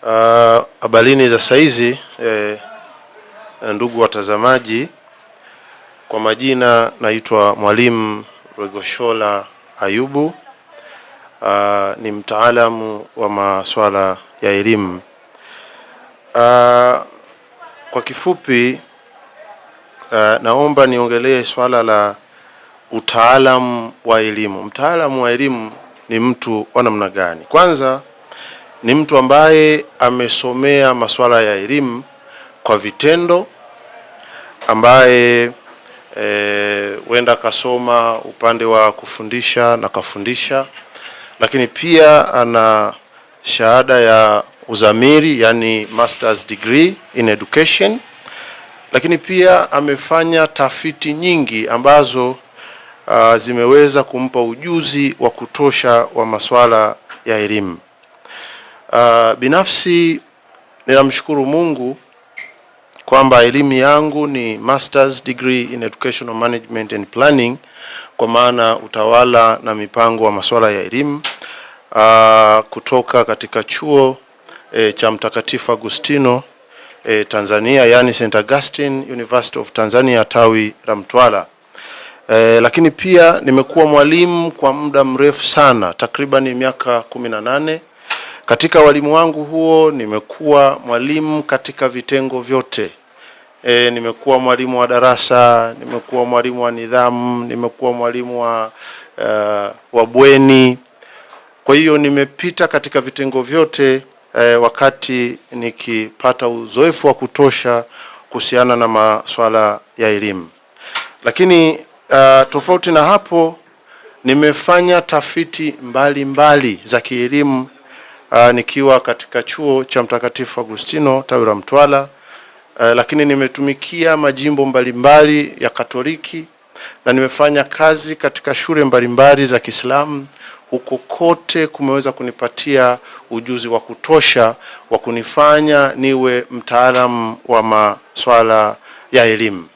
Habarini za saizi, ndugu watazamaji, kwa majina naitwa Mwalimu Rwegoshora Ayubu. Ni mtaalamu wa masuala ya elimu. Kwa kifupi, naomba niongelee swala la utaalamu wa elimu. Mtaalamu wa elimu ni mtu wa namna gani? Kwanza ni mtu ambaye amesomea masuala ya elimu kwa vitendo, ambaye huenda akasoma upande wa kufundisha na kafundisha, lakini pia ana shahada ya uzamili, yani masters degree in education, lakini pia amefanya tafiti nyingi ambazo zimeweza kumpa ujuzi wa kutosha wa masuala ya elimu. Binafsi ninamshukuru Mungu kwamba elimu yangu ni masters degree in educational management and planning, kwa maana utawala na mipango wa masuala ya elimu, kutoka katika chuo cha Mtakatifu Agustino Tanzania, yani St. Augustine University of Tanzania tawi la Mtwara. Lakini pia nimekuwa mwalimu kwa muda mrefu sana, takriban miaka 18. Katika walimu wangu huo nimekuwa mwalimu katika vitengo vyote. Nimekuwa mwalimu wa darasa, nimekuwa mwalimu wa nidhamu, nimekuwa mwalimu wa bweni. Kwa hiyo nimepita katika vitengo vyote wakati nikipata uzoefu wa kutosha kuhusiana na masuala ya elimu. Lakini tofauti na hapo nimefanya tafiti mbalimbali mbali za kielimu nikiwa katika chuo cha Mtakatifu Agustino tawi la Mtwara, lakini nimetumikia majimbo mbalimbali ya Katoliki na nimefanya kazi katika shule mbalimbali za Kiislamu. Huko kote kumeweza kunipatia ujuzi wa kutosha wa kunifanya niwe mtaalamu wa masuala ya elimu.